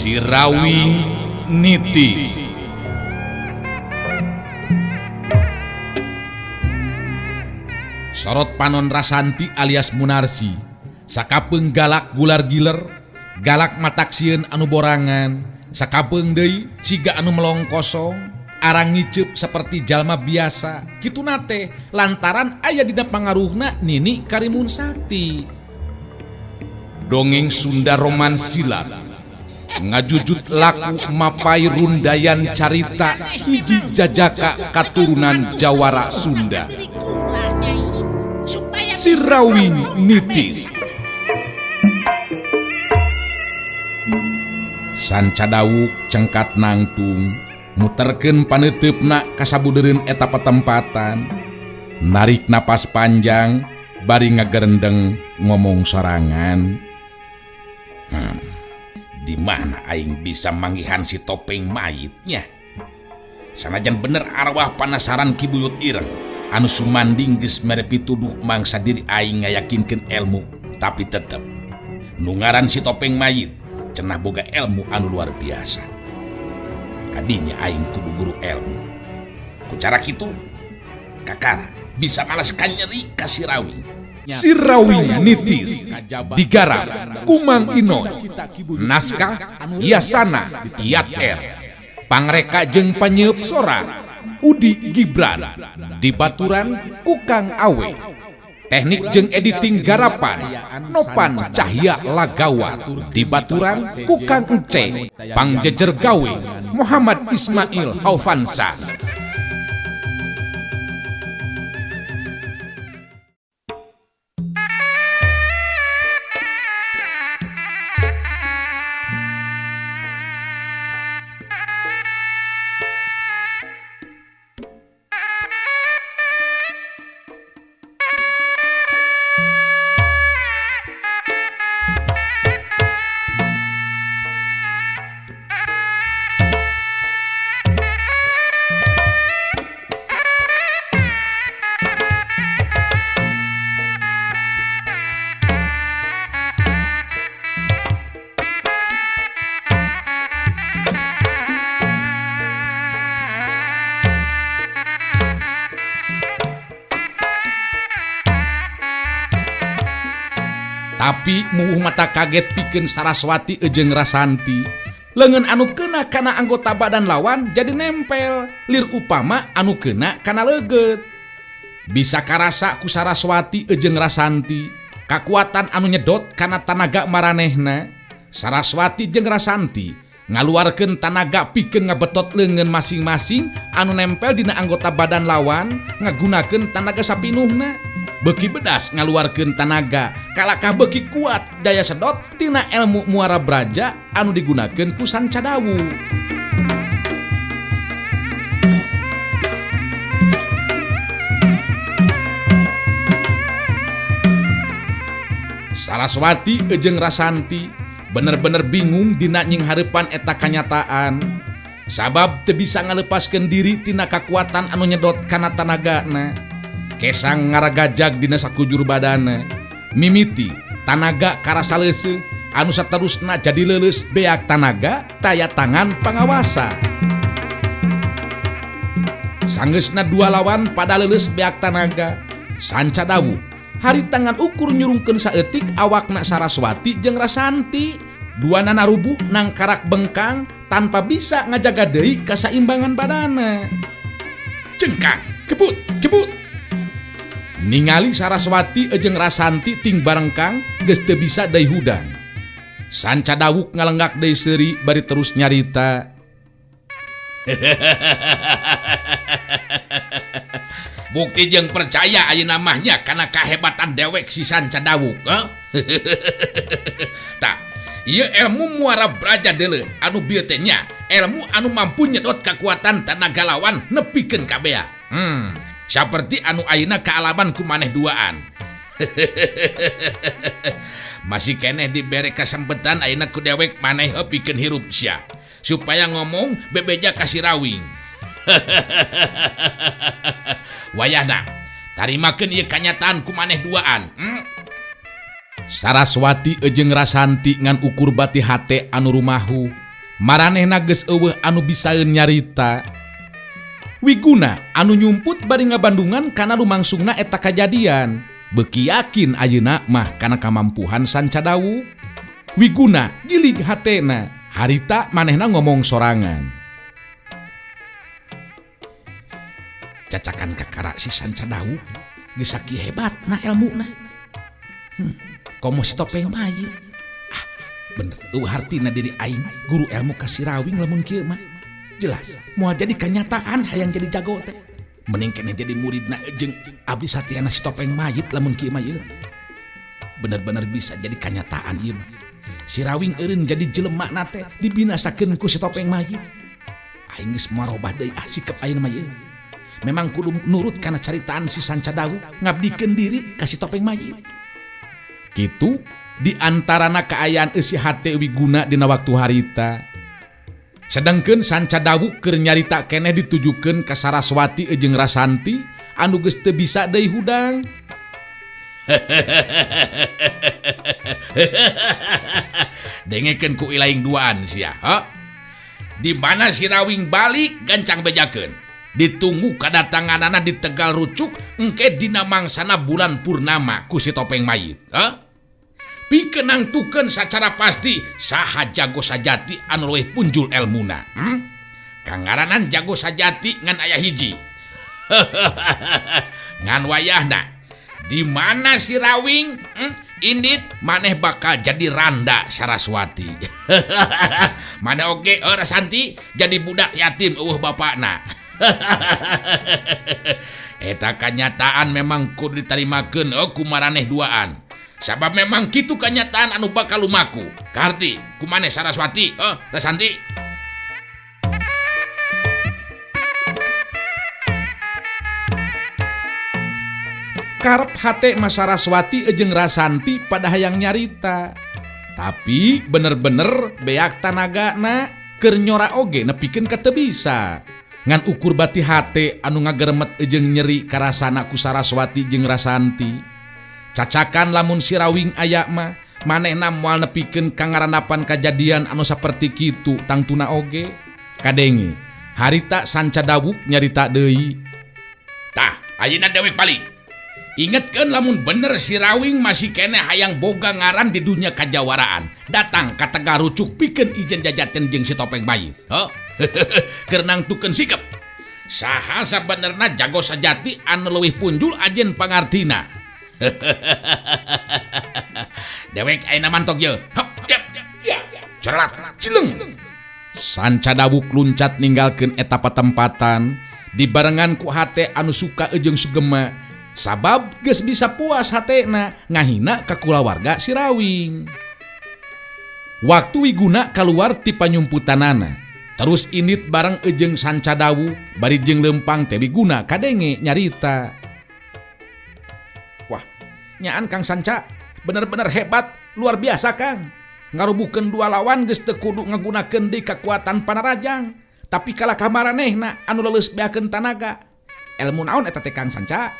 Sirawing Niti. Sorot panon Rasanti alias Munarsi sakapeung galak gular giler, galak matak sieun anu borangan, sakapeung deui siga anu melong kosong, arang ngiceup seperti jalma biasa. Kituna teh lantaran aya dina pangaruhna Nini Karimun Sakti. Dongeng Sunda Roman Silat ngajujut laku mapai rundayan carita hiji jajaka katurunan Jawara Sunda. Sirawing Nitis. Sanca Dawuk cengkat nangtung muterkeun paneuteup ka sabudeureun eta patempatan, narik napas panjang bari ngagerendeng ngomong sorangan. Di mana aing bisa manggihan si topeng mayitnya? Sanajan bener arwah panasaran Ki Buyut Ireng anu sumanding geus mere pituduh mangsa diri aing ngayakinkeun ilmu, tapi tetep nu ngaran si topeng mayit cenah boga ilmu anu luar biasa. Kadinya aing kudu guru ilmu. Ku cara kitu kakara bisa malas kanyeri ka Sirawing. Sirawing Nitis digarap Kumang Inoy, naskah Yasana Yat R, pangreka jeung panyeup sora Udi Gibran, dibaturan Kukang Awe, teknik jeung editing garapan Nopan Cahya Lagawa, dibaturan Kukang Ence, pangjejer gawe Muhammad Ismail Haufansa. Tapi muh mata kaget pikeun Saraswati jeung Rasanti. Leungeun anu kena kana anggota badan lawan jadi nempel, lir upama anu kena kana leugeut. Bisa karasa ku Saraswati jeung Rasanti, kakuatan anu nyedot kana tanaga maranehna. Saraswati jeung Rasanti ngaluarkeun tanaga pikeun ngabetot leungeun masing-masing anu nempel dina anggota badan lawan ngagunakeun tanaga sapinuhna. Beuki bedas ngaluarkeun tanaga, kalakah beuki kuat daya sedot tina ilmu Muara Braja anu digunakeun ku Sanca Dawu. Saraswati jeung Rasanti bener-bener bingung dina nyinghareupan eta kanyataan. Sabab teu bisa ngalepaskeun diri tina kakuatan anu nyedot kana tanagana. Kesang ngaragajag dina sakujur badana. Mimiti tanaga karasa leuseuh anu saterusna jadi leuleus beak tanaga taya tangan pangawasa. Sanggeusna dua lawan pada leuleus beak tanaga. Sanca Dawu hari tangan ukur nyurungkeun saeutik awakna Saraswati jeung Rasanti. Dua nana rubuh nangkarak bengkang tanpa bisa ngajaga deui kasaimbangan badana. Cengkang, kebut, kebut. Ningali Saraswati jeung Rasanti ting barengkang geus teu bisa deui hudang. Sanca Dawuk ngalenggak deui seuri bari terus nyarita. Bukti jeung percaya ayeuna mah nya kana kahebatan dewek si Sanca Dawuk, Tah, ieu ilmu Muara Braja deuleu anu bieu teh nya, ilmu anu mampu nyedot kakuatan tanaga lawan nepikeun ka bea. Saperti anu ayeuna kaalaman ku maneh duaan. Masih keneh dibere kasempetan ayeuna ku dewek maneh pikeun hirup sia supaya ngomong bebeja ka Sirawing. Wayahna tarimakeun ieu kanyataan ku maneh duaan. Saraswati jeung Rasanti ngan ukur bati hate anu rumahu. Maranehna geus eueuh anu bisaeun nyarita. Wiguna anu nyumput bari ngabandungan kana lumangsungna eta kajadian. Beuki yakin ayeuna mah kana kamampuhan Sanca Dawuk. Wiguna gilig hatena, harita manehna ngomong sorangan. Cacakan kakara si Sanca Dawuk geus sakieu hebatna elmuna. Komo si topeng mayit. Ah, bener eueuh hartina diri aing guru ilmu ka si Rawing lamun kieu mah. Jelas moal jadi kanyataan hayang jadi jago teh. Mending keneh jadi muridna jeung abdi satiana si topeng mayit lamun kieu mah ieu. Bener-bener bisa jadi kanyataan ieu mah. Si Rawing eureun jadi jelema na teh dibinasakeun ku si topeng mayit. Aing geus moal robah deui ah sikep ayeuna mah ieu. Memang kudu nurut kana caritaan si Sanca Dawuk ngabdikeun diri ka si topeng mayit. Kitu di antarana kaayaan eusi hate Wiguna dina waktu harita. Sedangkeun Sanca Dawuk keur nyarita keneh ditujukeun ka Saraswati jeung Rasanti anu geus teu bisa deui hudang. Dengekeun ku ilaing duaan sia, ha? Di mana si Rawing balik gancang bejakeun. Ditunggu kadatanganana di Tegal Rucuk engke dina mangsana bulan purnama ku si topeng mayit, ha? Pikeun nangtukeun sacara pasti saha jago sajati anu leuwih punjul elmuna. Kangaranan jago sajati ngan aya hiji. Ngan wayahna di mana si Rawing indit maneh bakal jadi randa Saraswati. Maneh oge Rasanti jadi budak yatim eueuh bapakna. Eta kanyataan memang kudu ditarimakeun ku maraneh duaan. Sabab memang kitu kanyataan anu bakal lumaku. Kaharti ku maneh Saraswati, Rasanti. Karep hate mas Saraswati jeung Rasanti pada hayang nyarita. Tapi bener-bener beak tanagana keur nyora oge nepikeun ka teu bisa. Ngan ukur bati hate anu ngageremet jeung nyeri karasana ku Saraswati jeung Rasanti. Cacakan lamun si Rawing aya mah manehna moal nepikeun ka ngarandapan kajadian anu saperti kitu tangtuna oge. Kadenge harita Sanca Dawuk nyarita deui. Tah, ayeuna dewek balik. Ingetkeun lamun bener si Rawing masih keneh hayang boga ngaran di dunia kajawaraan. Datang ka Tegal Rucuk pikeun ijen jajaten jeung si topeng mayit. Heuh. Keur nangtukeun sikep. Saha sabenerna jago sajati anu leuwih punjul ajen pangartina. Dewek ayeuna mantok ye. Hop, yap, ya. Cerat, cileng. Sanca Dawuk luncat ninggalkeun eta patempatan dibarengan ku hate anu suka jeung sugema. Sabab geus bisa puas hatena ngahina ka kulawarga si Rawing. Waktu Wiguna kaluar ti panyumputanana, terus indit bareng jeung Sanca Dawuk bari jeung leumpang teh Wiguna kadenge nyarita. Wah, nyaan Kang Sanca bener-bener hebat, luar biasa Kang. Ngarubukeun dua lawan geus teu kudu ngagunakeun deui kakuatan panarajang, tapi kalah ka maranehna anu leuleus beakeun tanaga. Elmu naon eta teh Kang Sanca?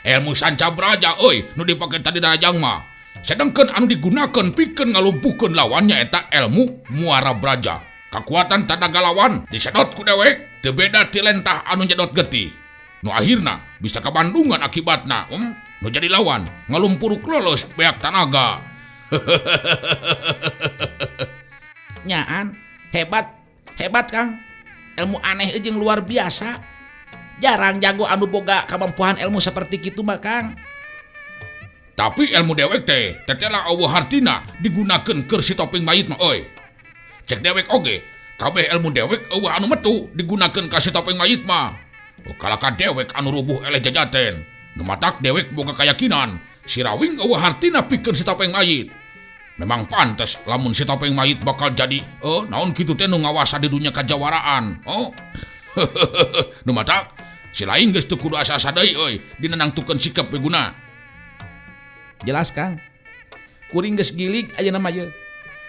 Ilmu Sanca Braja euy nu dipake tadi darajang mah. Sedangkan anu digunakeun pikeun ngalumpuhkeun lawannya eta ilmu Muara Braja. Kakuatan tanaga lawan disedot ku dewek teu beda ti lentah anu nyedot getih. Nu akhirna bisa kabandungan akibatna. Nu jadi lawan ngalumpuruk lolos beak tanaga. Nyaan hebat, hebat Kang. Ilmu aneh jeung luar biasa. Jarang jago anu boga kamampuan ilmu seperti kitu mah Kang. Tapi ilmu dewek teh tetela eueuh hartina digunakeun keur si topeng mayit mah euy. Cek dewek oge, kabeh ilmu dewek eueuh anu metu digunakeun ka si topeng mayit mah. Kalaka dewek anu rubuh eleh jajaten. Nu matak dewek boga kayakinan si Rawing eueuh hartina pikeun si topeng mayit. Memang pantes lamun si topeng mayit bakal jadi naon kitu teh nu ngawasa di dunia kajawaraan. Oh. Nu matak si lain geus teu kudu asa-asa deui euy dina nangtukeun sikap Wiguna. Jelas Kang. Kuring geus gilig ayeuna mah ye.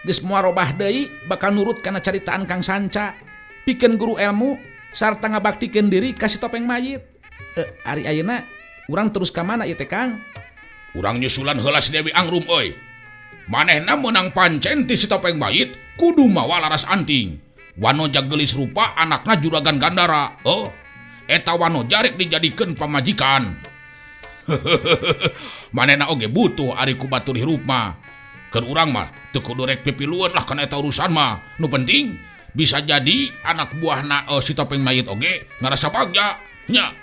Geus moal robah deui bakal nurut kana caritaan Kang Sanca. Pikeun guru ilmu sarta ngabaktikeun diri ka si topeng mayit. Ari ayeuna urang terus ka mana ieu teh Kang? Urang nyusulan heula si Dewi Angrum euy. Manehna meunang pancen ti si topeng mayit kudu mawa Laras Anting. Wanoja geulis rupa anakna Juragan Gandara. Oh, eta Wanoja rek dijadikeun pamajikan. Manehna oge butuh ari ku batur hirup mah. Keur urang mah teu kudu rek pipilueun lah kana eta urusan mah. Nu penting bisa jadi anak buahna si topeng mayit oge ngarasa bagja nya.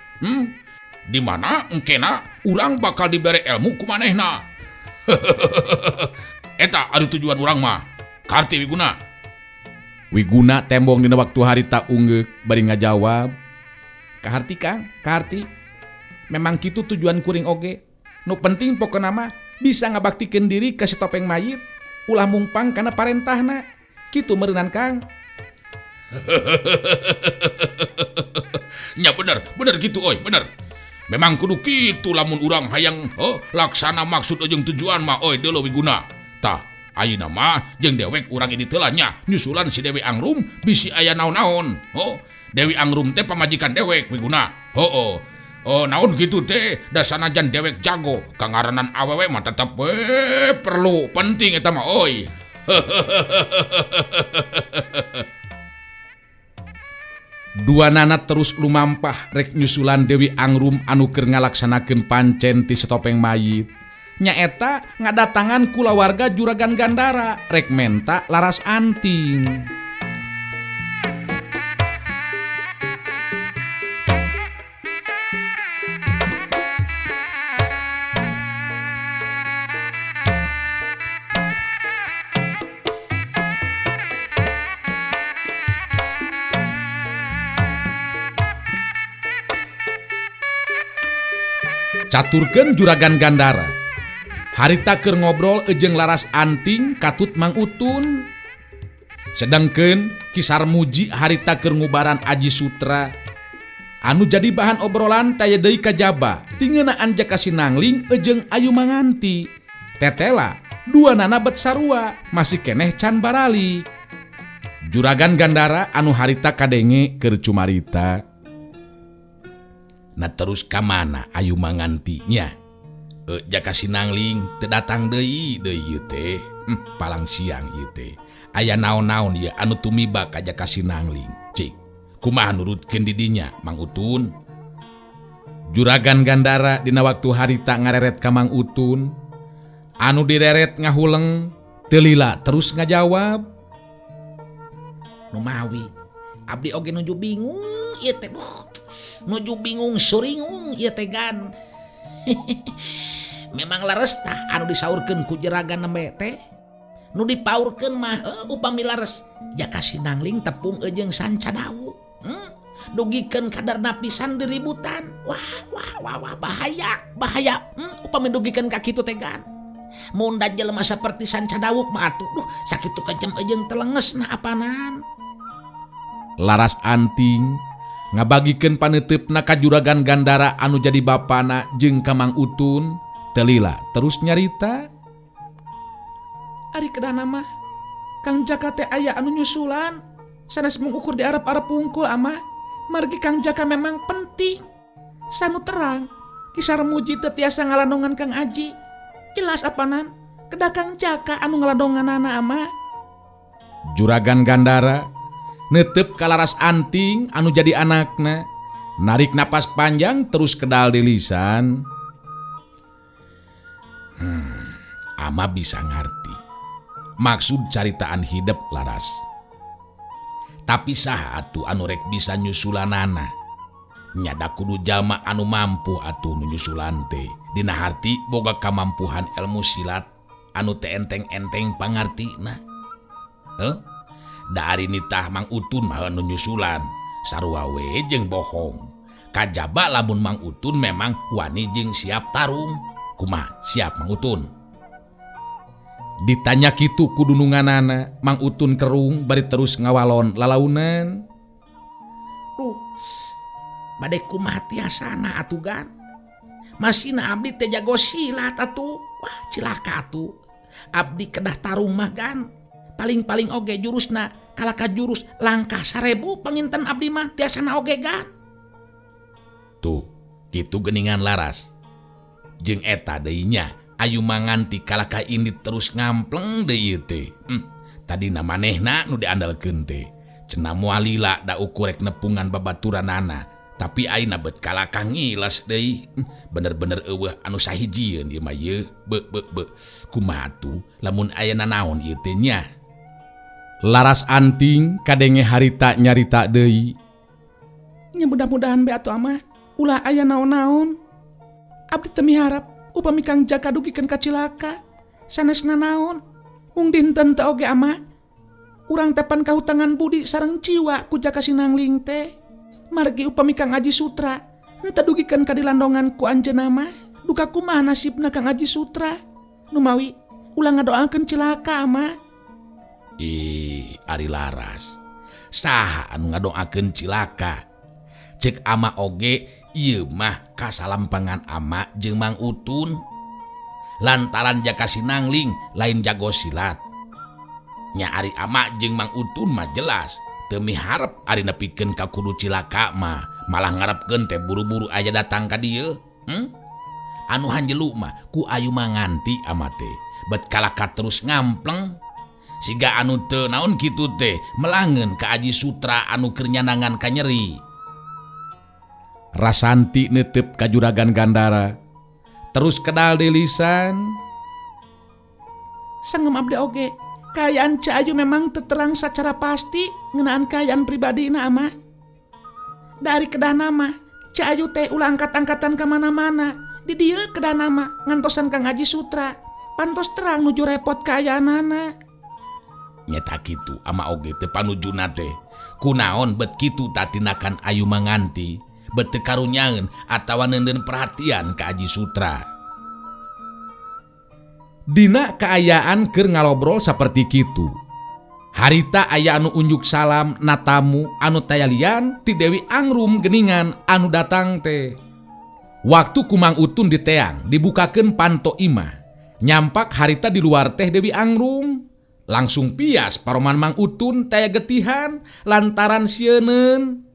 Di mana engkena urang bakal dibere ilmu ku manehna. Eta ari tujuan urang mah. Karti Wiguna. Wiguna tembong dina waktu harita ungeuk bari ngajawab. Kaharti Kang, kaharti. Memang kitu tujuan kuring oge. Nu penting pokona mah bisa ngabaktikeun diri ka si topeng mayit, ulah mungpang kana parentahna. Kitu meureunan Kang. Nya bener, bener gitu oi, bener. Memang kudu kitu lamun urang hayang laksana maksud jeung tujuan mah oi deuleu Wiguna. Tah, ayeuna mah jeung dewek urang ini teh nya nyusulan si Dewi Angrum bisi aya naon-naon. Oh, Dewi Angrum teh pamajikan dewek Wiguna. Heuh. Oh, naon gitu teh, da sanajan dewek jago, kangaranan awewe mah tetep perlu penting eta mah oi. Dua nana terus lumampah rek nyusulan Dewi Angrum anu keur ngalaksanakeun pancen ti si topeng mayit. Nyaeta ngadatangan kulawarga Juragan Gandara rek menta Laras Anting. Caturkeun Juragan Gandara. Harita keur ngobrol jeung Laras Anting katut Mang Utun. Sedangkeun Ki Sarmuji harita keur ngubaran Aji Sutra. Anu jadi bahan obrolan taya deui kajaba tingeunaan Jaka Sinangling jeung Ayu Manganti. Tetela dua nana bet sarua masih keneh can barali. Juragan Gandara anu harita kadenge keur cumarita. Nah terus ka mana Ayu Mangantinya? Jaka Sinangling teu datang deui deui ieu teh. Palang siang ieu teh. Aya naon-naon ieu anu tumiba ka Jaka Sinangling. Cik, kumaha nurutkeun di dinya Mang Utun? Juragan Gandara dina waktu harita ngareret ka Mang Utun. Anu direret ngahuleng, teu lila terus ngajawab. Numawi, abdi oge nuju bingung ieu teh. Nuju bingung suringung ieu teh gan. Memang leres tah anu disaurkeun ku juragan nembe teh. Nu dipaurkeun mah upami leres Jaka Sinangling tepung jeung Sanca Dawu. Dugikeun kadarna pisan diributan. Wah wah wah wah bahaya, bahaya. Upami dugikeun ka kitu teh gan. Mun da jelema saperti Sanca Dawuk mah atuh duh sakitu kejam jeung telengesna apanan. Laras Anting ngabagikeun paneuteup ka Juragan Gandara anu jadi bapana jeung ka Mang Utun. Teu lila terus nyarita. Ari kedana mah Kang Jaka teh aya anu nyusulan sanes mengukur di Arab-Arab pungkul amah. Margi Kang Jaka memang penting. Sanu terang Ki Sarmuji teu tiasa ngalandongan Kang Aji. Jelas apanan kedah Kang Jaka anu ngalandonganana amah. Juragan Gandara netep ka Laras Anting anu jadi anakna, narik napas panjang terus kedal di lisan. Ama bisa ngarti maksud caritaan hidup Laras. Tapi saha atuh anu rek bisa nyusulanana? Nyada kudu jalma anu mampu atuh nu nyusulan teh. Dina harti boga kamampuhan ilmu silat anu teu enteng-enteng pangartina. Heuh? Da ari nitah Mang Utun mah anu nyusulan, sarua we jeung bohong. Kajaba lamun Mang Utun memang wani jeung siap tarung. Kumaha siap Mang Utun? Ditanya kitu ku dununganana, Mang Utun kerung bari terus ngawalon lalaunan. Duh, bade kumaha tiasana atuh gan? Masina abdi teh jago silat atuh. Wah, cilaka atuh. Abdi kedah tarung mah gan. Paling-paling oge jurusna kalaka jurus langkah 1000 panginten abdi mah tiasana oge gan. Tuh, kitu geningan Laras. Jeung eta deui nya Ayu manganti kalakah indit terus ngampleng deui ieu teh. Tadina manehna nu diandalkeun teh. Cenah moal lila da ukur rek nepungan babaturanana. Tapi ayeuna bet kalakah ngiles deui. Bener-bener eueuh anu sahijieun ieu mah ieu. Be be be. Kumaha tuh lamun aya nanaon ieu teh nya. Laras Anting kadenge harita nyarita deui. Nya mudah-mudahan be atuh amah ulah aya naon-naon. Abdi teu miharap upami Kang Jaka dugikeun ka cilaka. Sanesna naon? Mung dinten teh oge amah. Urang teh pan kahutangan budi sareng jiwa ku Jaka Sinangling teh. Margi upami Kang Aji Sutra henteu dugikeun ka dilandongan ku anjeunna mah. Duka kumaha nasibna Kang Aji Sutra? Numawi ulah ngadoakeun cilaka amah. Ih, ari Laras. Saha anu ngadoakeun cilaka? Cek ama oge ieu mah kasalampangan ama jeung Mang Utun. Lantaran Jaka Sinangling lain jago silat. Nya ari ama jeung Mang Utun mah jelas teu miharep ari nepikeun ka kudu cilaka mah, malah ngarepkeun teh buru-buru aya datang ka dieu. Anu hanjelu mah ku ayu manganti ama teh. Bet kalaka terus ngampleng. Siga anu teu naon kitu teh melangeun ka Aji Sutra anu keur nyanangan ka nyeri. Rasanti netep ka Juragan Gandara. Terus kedal di lisan. Sangem abdi oge, kaayaan Ca Ayu memang terang secara pasti ngeunaan kaayaan pribadi na ama. Dari kedah nama Ca Ayu teh ulah angkat-angkatan ka mana-mana. Di dieu kedah nama ngantosan Kang Aji Sutra. Pantos terang nuju repot kaayaanana. Nyeta kitu ama oge teh panujuna teh. Kunaon bet kitu tatinakan Ayu Manganti. Bet teu karunyaeun atawa neundeun perhatian ka Aji Sutra. Dina kaayaan keur ngalobrol saperti kitu. Harita aya anu unjuk salam natamu anu tayalian ti Dewi Angrum geningan anu datang teh. Waktu ku Mang Utun diteang dibukakeun panto imah. Nyampak harita di luar teh Dewi Angrum. Langsung pias paroman Mang Utun taya getihan lantaran sieuneun.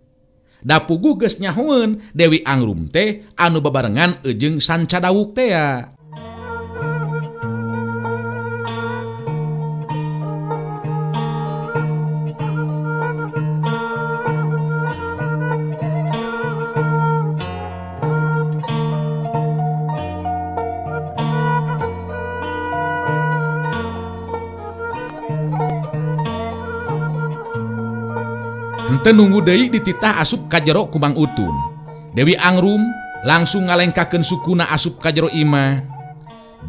Da puguh geus nyahoeun Dewi Angrum teh anu babarengan jeung Sanca Dawuk tea. Henteu nunggu deui dititah asup ka jero ku Mang Utun. Dewi Angrum langsung ngalengkakeun sukuna asup ka jero imah.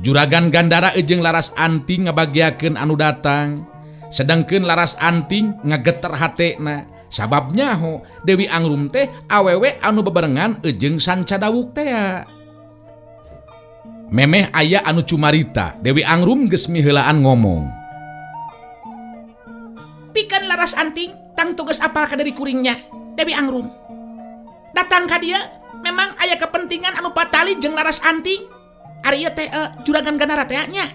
Juragan Gandara jeung Laras Anting ngabagiakeun anu datang. Sedangkeun Laras Anting ngageter hatena sabab nyaho Dewi Angrum teh awewe anu bebarengan jeung Sanca Dawuk tea. Memeh aya anu cumarita, Dewi Angrum geus miheulaan ngomong. Pikeun Laras Anting tang tugas apal ka dari kuringnya Dewi Angrum. Datang ka dia memang aya kepentingan anu patali jeung Laras Anting. Ari ieu teh Juragan Gandara teh nya.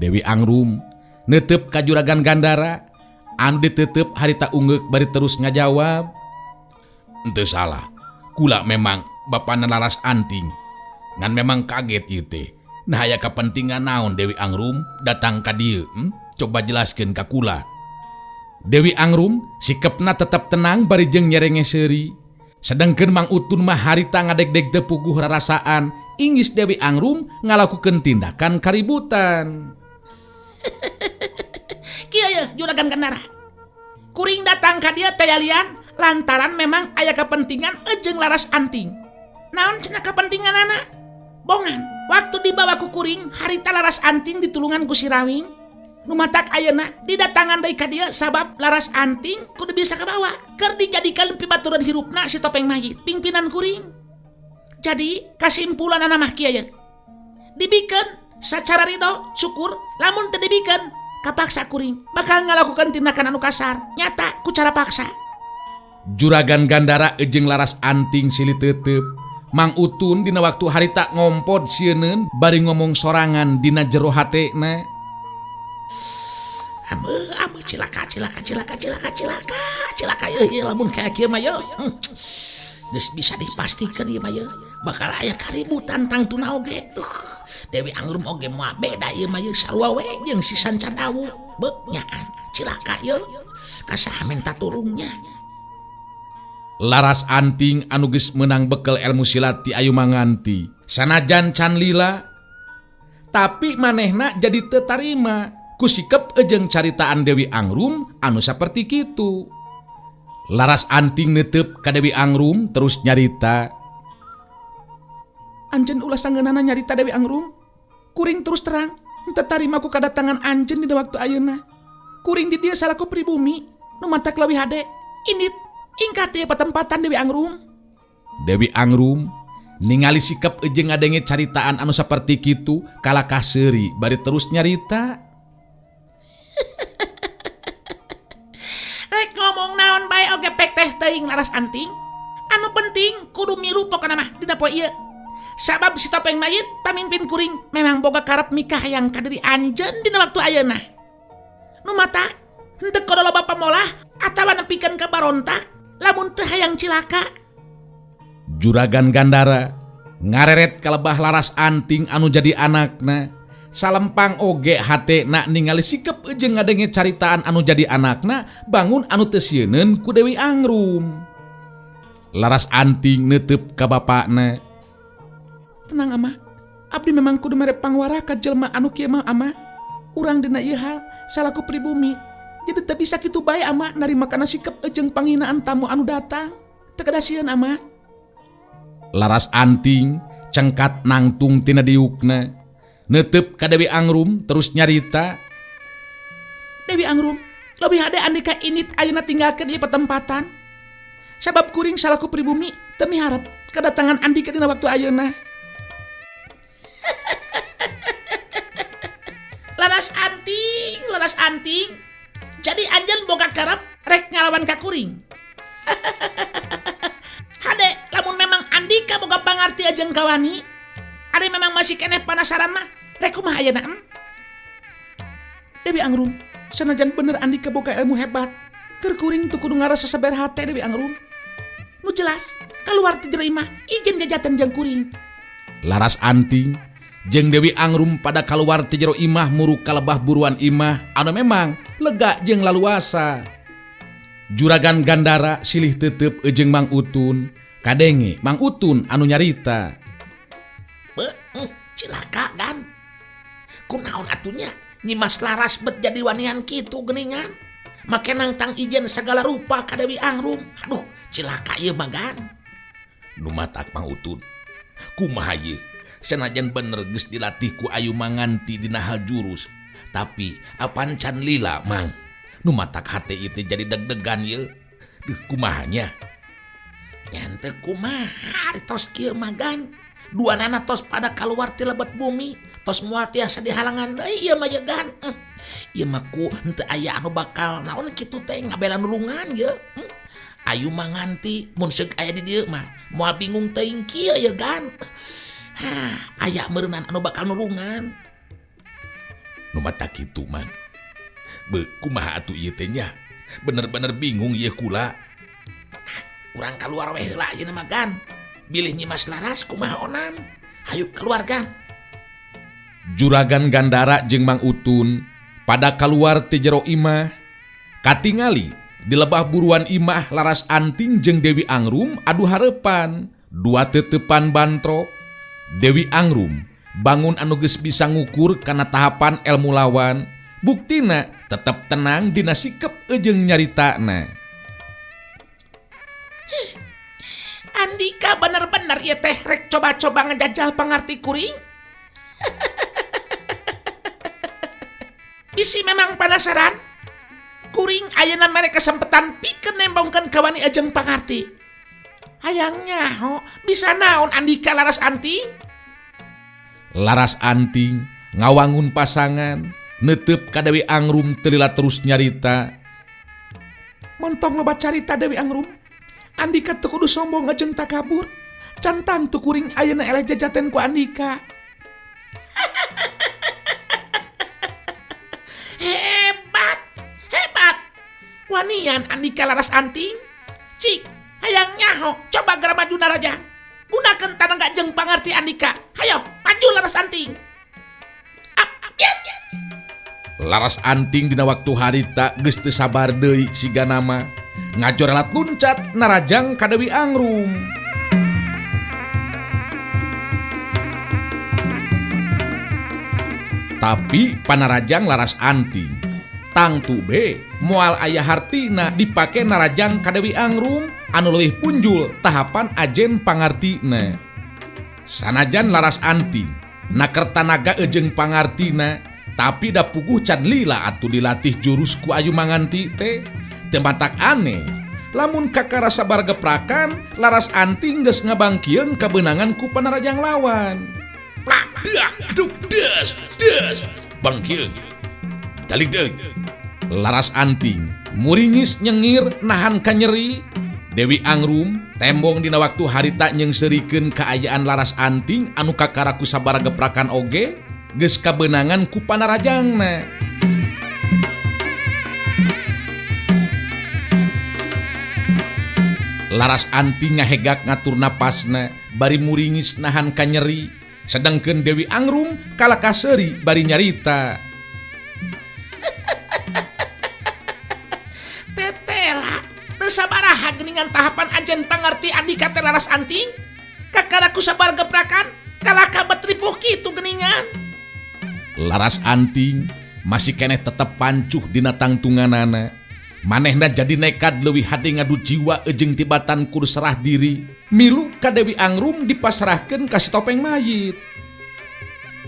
Dewi Angrum neuteup ka Juragan Gandara anu ditetep harita ungeuk bari terus ngajawab. Henteu salah. Kula memang bapana Laras Anting. Ngan memang kaget ieu teh. Nah aya kepentingan naon Dewi Angrum datang ka dieu? Coba jelaskeun ka kula. Dewi Angrum sikepna tetep tenang bari jeung nyerenge seuri. Sedengkeun Mang Utun mah harita ngadegdeg teu puguh rarasaan inggis Dewi Angrum ngalakukeun tindakan kaributan. Kieu ye Juragan Gandara. Kuring datang ka dieu teh lian lantaran memang aya kepentingan jeung Laras Anting. Naon cenah kepentinganana? Bongan, waktu dibawa ku kuring harita Laras Anting ditulungan ku si Rawing. Nu matak ayeuna didatangan deui ka dieu sabab Laras Anting kudu bisa kabawa keur dijadikeun pibaturan hirupna si topeng mayit pingpinan kuring. Jadi kasimpulanana mah kieu ye. Dibikeun sacara ridho syukur, lamun teu dibikeun kapaksa kuring bakal ngalakukan tindakan anu kasar nyata ku cara paksa. Juragan Gandara jeung Laras Anting silih teuteub. Mang Utun dina waktu harita ngompod sieuneun bari ngomong sorangan dina jero hatena. Ameu ameu cilaka cilaka cilaka cilaka cilaka cilaka ieu lamun kaya kieu mah yeuh. Geus bisa dipastikeun ieu mah yeuh. Bakal aya kaributan tangtuna oge. Duh, Dewi Angrum oge moal beda ieu mah ieu sarua we jeung si Sanca Dawu. Beuh nyaan cilaka ieu. Ka saha minta tulungnya. Laras Anting anu geus meunang bekel ilmu silat ti Ayu Manganti. Sanajan can lila tapi manehna jadi teu tarima ku sikep jeung caritaan Dewi Angrum anu saperti kitu. Laras Anting netep ka Dewi Angrum terus nyarita. Anjeun ulah sangeunana nyarita Dewi Angrum. Kuring terus terang teu tarima ku kadatangan anjeun dina waktu ayeuna. Kuring di dieu salaku pribumi nu matak leuwih hade. Indit ingkat ieu patempatan Dewi Angrum. Dewi Angrum ningali sikep jeung ngadenge caritaan anu saperti kitu kalakah seuri bari terus nyarita. Rek ngomong naon bae oge pek teh teuing Laras Anting. Anu penting kudu milu pokona mah dina poe ieu. Sabab si topeng mayit pamimpin kuring memang boga karep mikah hayang ka diri anjeun dina waktu ayeuna. Nu matak henteu kudu loba pamolah atawa nepikeun ka barontak lamun teu hayang cilaka. Juragan Gandara ngareret kalebah Laras Anting anu jadi anakna. Salempang oge hatena ningali sikep jeung ngadenge caritaan anu jadi anakna bangun anu teu sieuneun ku Dewi Angrum. Laras Anting neuteup ka bapakna. Tenang ama, abdi memang kudu mere pangwarah ka jelema anu kieu mah ama. Urang dina ieu hal salaku pribumi. Jadi teu bisa kitu bae ama narima kana sikep jeung panghinaan tamu anu datang. Teu kedah sieun ama. Laras Anting cengkat nangtung tina diukna. Netep ka Dewi Angrum terus nyarita. Dewi Angrum, leuwih hade andika init ayeuna tinggalkeun ieu patempatan. Sabab kuring salaku pribumi teu miharep kedatangan andika dina waktu ayeuna. Laras Anting, Laras Anting. Jadi anjeun boga karep rek ngalawan ka kuring. Hade, lamun memang andika boga pangarti jeung kawani, ari memang masih keneh penasaran mah, rek kumaha ayeuna? Dewi Angrum, sanajan bener andika boga ilmu hebat, keur kuring teu kudu ngarasa saber hate Dewi Angrum. Nu jelas, keluar ti jero imah, izin jajatan jeung kuring. Laras Anting jeung Dewi Angrum pada kaluar ti jero imah muruk kalebah buruan imah anu memang lega jeung laluasa. Juragan Gandara silih tetep jeung Mang Utun, kadenge Mang Utun anu nyarita. Cilaka gan. Kunaon atunya Nyimas Laras bet jadi wanian kitu geuningan. Make nangtang ijen segala rupa ka Dewi Angrum. Aduh, cilaka ieu mah gan. Nu matak Mang Utun. Kumaha ieu? Sanajan bener geus dilatih ku Ayu Manganti dina hal jurus, tapi apan can lila Mang. Nu matak hate ieu teh jadi deg-degan ieu. Duh, kumaha nya? Nya teu kumaha ari tos kieu mah gan. Duanana tos pada kaluar ti lebet bumi, tos moal tiasa dihalangan deui ieu mah ye gan. Ieu mah ku henteu aya anu bakal naon kitu teh ngabela nulungan ye. Ayu Manganti mun seuk aya di dieu mah moal bingung teuing kieu ye gan. Hah, aya meureunan anu bakal nulungan. Nu matak kitu mah. Beuh, kumaha atuh ieu teh nya? Bener-bener bingung ieu kula. Urang kaluar we heula ayeuna mah gan. Bilih Nyimas Laras kumaha onam. Hayu keluar gan. Juragan Gandara jeung Mang Utun pada kaluar ti jero imah. Katingali di lebah buruan imah Laras Anting jeung Dewi Angrum adu hareupan. Dua tetepan bantrok. Dewi Angrum bangun anu geus bisa ngukur kana tahapan ilmu lawan. Buktina tetep tenang dina sikep jeung nyaritana. Andika bener-bener ieu teh rek coba-coba ngejajal pangarti kuring. Bisi memang penasaran. Kuring ayeuna mere kesempatan pikeun nembongkeun kawani jeung pangarti. Hayang nyaho bisa naon Andika Laras Anting? Laras Anting ngawangun pasangan netep ka Dewi Angrum teu lila terus nyarita. Montong loba carita Dewi Angrum. Andika teu kudu sombong jeung takabur. Can tangtu kuring ayeuna eleh jajaten ku Andika. Hebat, hebat. Wanian Andika Laras Anting. Cik, hayang nyaho, coba geura maju naraja. Gunakeun tanaga jeung pangarti Andika. Hayo, maju Laras Anting. Laras Anting dina waktu harita geus teu sabar deui siga nama. Ngajorelat luncat narajang ka Dewi Angrum. Tapi panarajang Laras Anting tangtu be moal aya hartina dipake narajang ka Dewi Angrum anu leuwih punjul tahapan ajen pangartina. Sanajan Laras Anting naker tanaga ejeung pangartina, tapi da puguh can lila atuh dilatih jurus ku Ayu Manganti teh. Teu matak aneh lamun kakara sabar geprakan Laras Anting geus ngabangkieun kabeunangan ku panarajang lawan. Plak dak duk des des bangkieun. Dalik deui. Laras Anting muringis nyengir nahan kanyeri. Dewi Angrum tembong dina waktu harita nyeungseurikeun kaayaan Laras Anting anu kakara ku sabara geprakan oge geus kabeunangan ku panarajangna. Laras Anting ngahegak ngatur napasna bari muringis nahan kanyeri, sedangkeun Dewi Angrum kalah kaseuri bari nyarita. Tetela, teu sabaraha geuningan tahapan ajen pangarti Andika teh Laras Anting? Kakara ku sabar geprakan, kalah ka betripuh kitu geuningan. Laras Anting masih keneh tetep pancuh dina tangtunganana. Manehna jadi nekat leuwih hade ngadu jiwa jeung tibatan kudu serah diri. Milu ka Dewi Angrum dipasrahkeun ka si topeng mayit.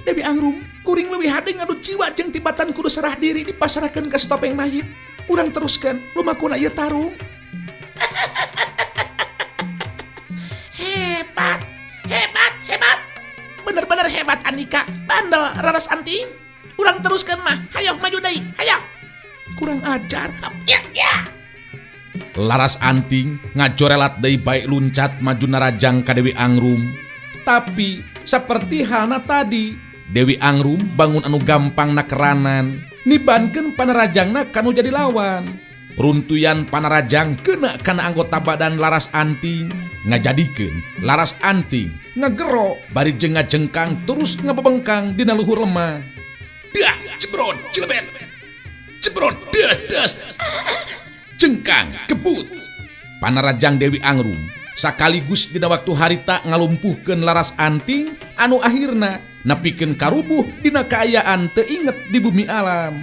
Dewi Angrum kuring leuwih hade ngadu jiwa jeung tibatan kudu serah diri dipasrahkeun ka si topeng mayit. Urang teruskeun lumakuna ieu tarung. Hebat, hebat, hebat. Bener-bener hebat Andika, bandel Laras Anting. Urang teruskeun mah, hayoh maju deui, hayoh. Kurang ajar. Ya, ya. Laras Anting ngajorelat deui bae luncat maju narajang ka Dewi Angrum. Tapi seperti halna tadi, Dewi Angrum bangun anu gampang nakeranan, nibankeun panarajangna kanu jadi lawan. Runtuyan panarajang kena kana anggota badan Laras Anting, ngajadikeun Laras Anting ngagero bari jeung ngajengkang terus ngebebengkang dina luhur lemah. Dah, cebrot, celebet. Cebrot, des, des. Jengkang, kebut. Panarajang Dewi Angrum sakaligus dina waktu harita ngalumpuhkeun Laras Anting anu akhirna nepikeun karubuh dina kaayaan teu inget di bumi alam.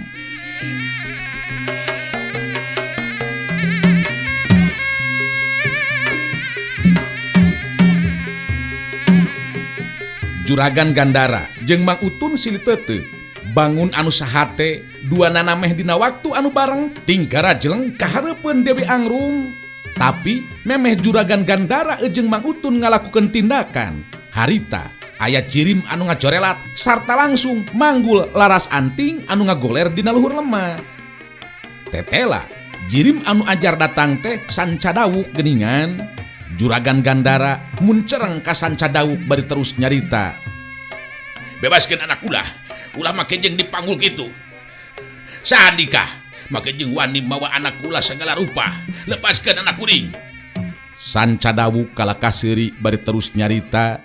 Juragan Gandara jeung Mang Utun silih teuteuk bangun anu sahate dua nanameh dina waktu anu bareng tinggara jeleng kahareupeun Dewi Angrum. Tapi memeh Juragan Gandara jeung Mang Utun ngalakukeun tindakan harita aya jirim anu ngajorelat sarta langsung manggul Laras Anting anu ngagoler dina luhur lemah. Tetela jirim anu ajar datang teh sanca dawuk geuningan. Juragan Gandara muncereng ka sanca dawuk bari terus nyarita. Bebaskeun anak ulah, ulah make jeung dipanggul kitu. Sandika, make jeung wani mawa anak kula segala rupa. Lepaskeun anak kuring. Sanca dawuk kalah kaseuri bari terus nyarita.